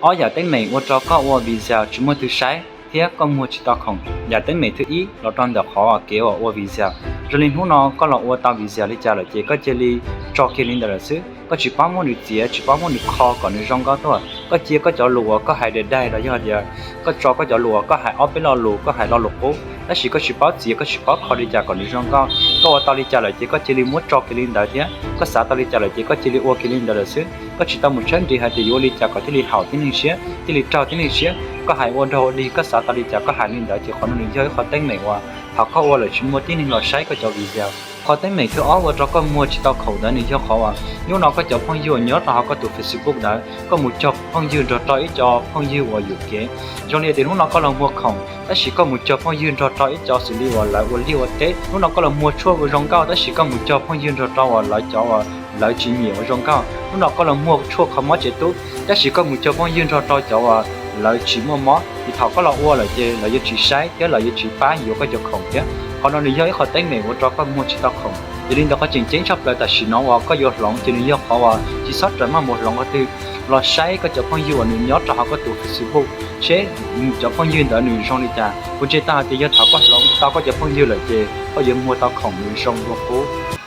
Ob yam teeb meem ua rau koj ua video tsis muaj twg saib thiab koj muag tsis tau khoom. Yam teeb meem thib ib los rau ntawm qhov kev uas ua video. Zoo li hnub no koj los ua tau video li cas lawm ces koj cia li tso kiag li ntawd lawm xwb. Koj tsis paub muab nws txiav, tsis paub muab nws kho kom nws zoo nkauj tuaj. Koj cia koj cov lus uas koj hais daig daig los yog tias koj tso koj cov lus uas koj hais ob peb lo lus, koj hais lo lus qub, tab sis koj tsis paub txiav, koj tsis paub kho li cas kom nws zoo nkauj. Koj ua tau li cas lawm ces koj cia li muab tso kiag li ntawd thiab, koj xav tau li cas lawm ces koj cia li ua kiag li ntawd lawm xwb. Koj tsis tau mus tshawb nrig hais tias yuav ua li cas kom thiaj li haum tib neeg siab, thiaj li raug tib neeg siab. Koj hais ua dog ua dig, koj xav tau li cas koj hais li ntawd, ces qhov no nws yog ib qhov teeb meem uas thaum koj ua lawm tsis muaj tib neeg los saib koj cov video. Qhov teeb meem thib ob ua rau koj muag tsis tau khoom ntawd nws yog qhov uas hnub no koj cov phooj ywg uas nyob rau hauv koj tus Facebook ntawd, koj mus cog phooj ywg nrog rau ib co phooj ywg uas yuam kev. Zoo li tias hnub no koj los muag khoom tab sis koj mus cog phooj ywg nrog rau ib co xws li uas lawv ua liaj ua teb. Hnub no koj los muag tshuaj ua zoo nkauj tab sis koj mus cog phooj ywg nrog rau uas lawv cov uas lawv tsis nyiam ua zoo nkauj. Hnub no koj los muag tshuaj kho mob tsev tub tab sis koj mus cog phooj ywg nrog rau cov uas lawv tsis muaj mob, ces thaum koj los ua lawm ces lawv yuav tsis saib thiab lawv yuav tsis pab yuav koj cov khoom thiab. Qhov no nws yog ib qhov teeb meem ua rau koj muag tsis tau khoom. Yog li ntawd qhov tseem ceeb tshaj plaws tam sim no uas koj yuav hloov ces nws yog qhov uas tsis txhob rawm maj mus hloov qhov twg, los saib koj cov phooj ywg uas nws nyob rau hauv koj tus Facebook seb cov phooj ywg ntawd nws zoo li cas. Kuv ntseeg tau hais tias yog thaum koj hloov tau koj cov phooj ywg lawm ces koj yuav muag tau khoom nws zoo dua qub.